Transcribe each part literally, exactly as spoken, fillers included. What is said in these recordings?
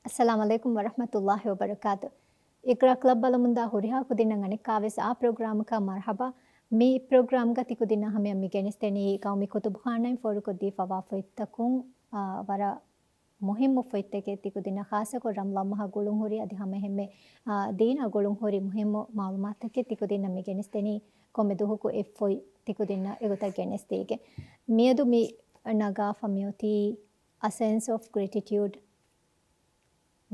އައްސަލާމު ޢަލައިކުމް ވަރަޙްމަތުﷲި ވަބަރަކާތު. އިޤްރާ ކްލަބް ބަލަމުންދާ ހުރިހާ ކުދިންނަށް އަނެއްކާވެސް އާ ޕްރޮގްރާމަކާ މަރްޙަބާ. މި ޕްރޮގްރާމްގަ ތިކުދިންނަށް ހަމަޔަށް މި ގެނެސްދެނީ ޤައުމީ ކުތުބުޚާނާއިން ފޯރުކޮށްދީފަވާ ފޮތްތަކުން، އާ، ވަރަށް މުހިއްމު ފޮތްތަކެއް ތިކުދިންނަށް، ޚާއްޞަކޮށް ރަމަޟާން މަހާ ގުޅުންހުރި އަދި ހަމައެހެންމެ، އާ، ދީނާ ގުޅުންހުރި މުހިއްމު މަޢުލޫމާތުތަކެއް ތިކުދިންނަށް މި ގެނެސްދެނީ. ކޮންމެ ދުވަހަކު އެއް ފޮތް ތިކުދިންނަށް އެގޮތަށް ގެނެސްދީގެން. މިއަދު މި ނަގާފަ މިއޮތީ A Sense of Gratitude،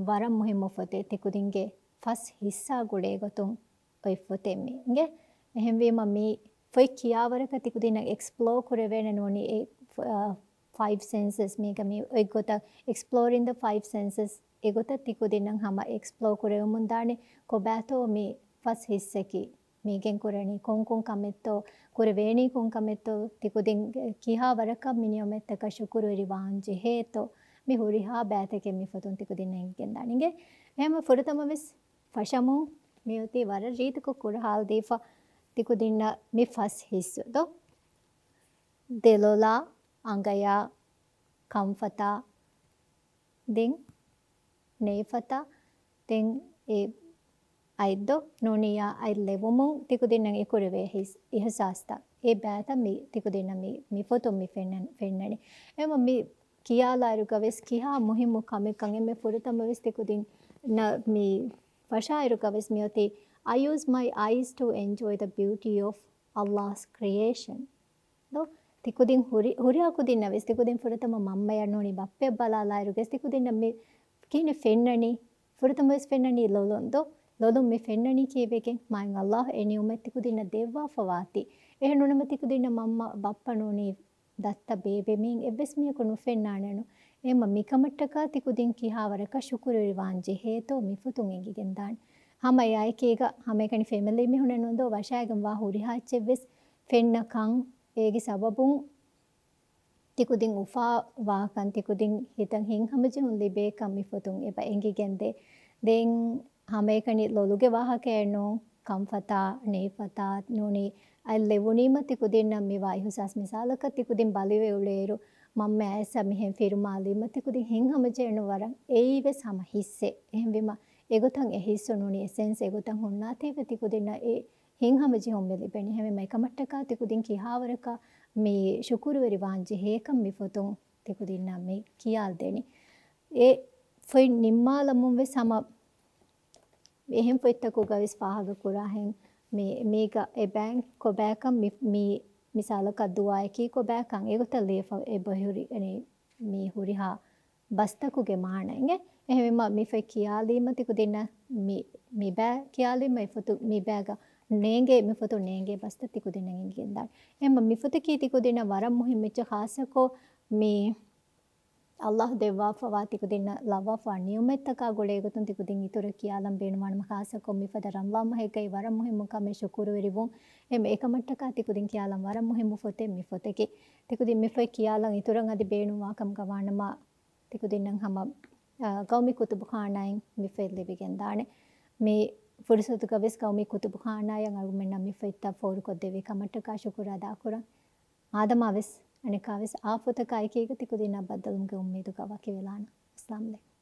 ވަރަށް މުހިއްމު ފޮތެއް. ތިކުދިންގެ ފަސް ހިއްސާ ގުޅޭ ގޮތުން އޮތް ފޮތެއް މި އިނގޭ. އެހެންވީމަ މި ފޮތް ކިޔާވަރަކަށް ތިކުދިންނަށް އެކްސްޕްލޯ ކުރެވޭނެ ނޫނީ އެ، އާ، ފައިވް ސެންސަސް މީގަ މި އޮތް ގޮތަށް، Exploring the Five Senses އެގޮތަށް ތިކުދިންނަށް ހަމަ އެކްސްޕްލޯ ކުރެވެމުން ދާނެ ކޮބާތޯ މި ފަސް ހިއްސަކީ. މީގެން ކުރަނީ ކޮންކޮން ކަމެއްތޯ، ކުރެވޭނީ ކޮން ކަމެއްތޯ، ތިކުދިން ކިހާ ވަރަކަށް މި ނިޢުމަތްތަކަށް ޝުކުރުވެރިވާން ޖެހޭތޯ، މި ހުރިހާ ބައިތަކެއް މި ފޮތުން ތިކުދިންނަށް އެނގިގެންދާނެ އިނގޭ. އެހެންމެ ފުރަތަމަވެސް ފަށަމުން މިއޮތީ ވަރަށް ރީތިކޮށް ކުރަހާލަދީފަ ތިކުދިންނަށް މި ފަސް ހިއްސު ދޯ. ދެލޮލާ، އަނގަޔާ، ކަންފަތާ، ދެން ނޭފަތާ، ދެން އެ އަތްދޯ ނޫނިއްޔާ އަތް ލެވުމުން ތިކުދިންނަށް އެކުރެވޭ ހިސް-، އިހުސާސްތައް، އެ ބައިތައް މި ތިކުދިންނަށް މި، މި ފޮތުން މި ފެންނަން-، ފެންނަނީ. އެމަ މި ކިޔާލާއިރުގަވެސް ކިހާ މުހިއްމު ކަމެއްކަން އެންމެ ފުރަތަމަވެސް ތިކުދިން ނަ-، މި ފަށާއިރުގަވެސް މިއޮތީ I use my eyes to enjoy the beauty of Allah's creation. ދޯ، ތިކުދިން ހުރި-، ހުރިހާ ކުދިންނަށް ވެސް ތިކުދިން ފުރަތަމަ މަންމަޔަށް ނޫނީ ބައްޕަޔަށް ބަލާލާއިރުގެސް ތިކުދިންނަށް މި ކިހިނެއް ފެންނަނީ؟ ފުރަތަމަ ވެސް ފެންނަނީ ލޮލުން ދޯ؟ ލޮލުން މި ފެންނަނީ ކީއްވެގެން؟ މާތް ﷲ އެ ނިޢުމަތް ތިކުދިންނަށް ދެއްވާފަވާތީ. އެހެން ނޫނަމަ ތިކުދިންނަށް މަންމަ ބައްޕަ ނޫނީ ދައްތަ ބޭބެ މީން އެއްވެސް މީހަކު ނުފެންނާނެނު. އެމަ މިކަމަށްޓަކާ ތިކުދިން ކިހާވަރަކަށް ޝުކުރުވެރިވާން ޖެހޭތޯ މި ފޮތުން އެނގިގެންދާނެ. ހަމަ އެއާއެކީގަ ހަމައެކަނި ފެމިލީ މީހުންނެއް ނޫން ދޯ ވަށާގެން ވާ ހުރިހާ އެއްޗެއްވެސް ފެންނަކަން އޭގެ ސަބަބުން ތިކުދިން އުފާ ވާކަން ތިކުދިން ހިތަށް ހިތްހަމަޖެހުން ލިބޭކަން މި ފޮތުން އެބަ އެނގިގެންދޭ. ދެން ހަމައެކަނި ލޮލުގެ ވާހަކައެއް ނޫން، ކަންފަތާ، ނޭފަތާ ނޫނީ އަތް ލެވުނީމަ ތިކުދިންނަށް މިވާ އިހުސާސް މިސާލަކަށް ތިކުދިން ބަލިވެ އުޅޭއިރު މަންމަ އައިސް މިހެން ފިރުމާލީމަ ތިކުދިން ހިތްހަމަޖެހެނު ވަރަށް އެއީވެސް ހަމަ ހިއްސެއް. އެހެންވީމަ އެގޮތަށް އެ ހިއްސު ނޫނީ އެ ސެންސް އެގޮތަށް ހުންނާތީވެ ތިކުދިންނަށް އެ ހިތްހަމަޖެހުން މި ލިބެނީ. ހަމަ އެކަމަށްޓަކާ ތިކުދިން ކިހާވަރަކަށް މި ޝުކުރުވެރިވާން ޖެހޭކަން މި ފޮތުން ތިކުދިންނަށް މި ކިޔާލަދެނީ. އެ ފޮތް ނިންމާލަމުން ވެސް ހަމަ އެހެން ފޮތްތަކުގަވެސް ފާހަގަ ކުރާހެން މި، މީގަ އެ ބައިން ކޮބާކަން މި، މި މިސާލަކަށް ދުޢާއަކީ ކޮބާކަން އެގޮތަށް ލިޔެފަ އެބަހުރި، އަނެ، މި ހުރިހާ ބަސްތަކުގެ މާނަ އިނގޭ. އެހެންވީމަ މި ފޮތް ކިޔާލީމަ ތިކުދިންނަށް މި، މި ބައި ކިޔާލީމަ އެ ފޮތު، މި ބައިގަ ނޭނގޭ، މި ފޮތު ނޭނގޭ ބަސްތައް ތިކުދިންނަށް އެނގިގެންދާނެ. އެހެންމަ މި ފޮތަކީ ތިކުދިންނަށް ވަރަށް މުހިއްމު އެއްޗެއް ޚާއްޞަކޮށް މި ﷲ ދެއްވާފަވާ ތިކުދިންނަށް ލައްވާފަވާ ނިޢުމަތްތަކާ ގުޅޭގޮތުން ތިކުދިން އިތުރަށް ކިޔާލަން ބޭނުންވާނަމަ، ޚާއްޞަކޮށް މިފަދަ ރަމަޟާން މަހެއްގައި ވަރަށް މުހިއްމު ކަމެއް ޝުކުރުވެރިވުން. އެމަ އެކަމަށްޓަކާ ތިކުދިން ކިޔާލަން ވަރަށް މުހިއްމު ފޮތެއް މި ފޮތަކީ. ތިކުދިން މި ފޮތް ކިޔާލަން އިތުރަށް އަދި ބޭނުންވާކަމުގަ ވާނަމަ، ތިކުދިންނަށް ހަމަ، އާ، ގައުމީ ކުތުބުޚާނާއިން މި ފޮތް ލިބިގެންދާނެ. މި ފުރުސަތުގަވެސް ގައުމީ ކުތުބުޚާނާޔަށް އަޅުގަނޑުމެންނަށް މި ފޮތްތައް ފޯރުކޮށްދެއްވި ކަމަށްޓަކާ ޝުކުރު އަދާކުރަން. އާދަމާވެސް އަނެއްކާވެސް އާ ފޮތަކާއެކީގަ ތިކުދިންނާ ބައްދަލުވުމުގެ އުއްމީދުގަ ވަކިވެލާނަން. އައްސަލާމު ޢަލައިކުމް.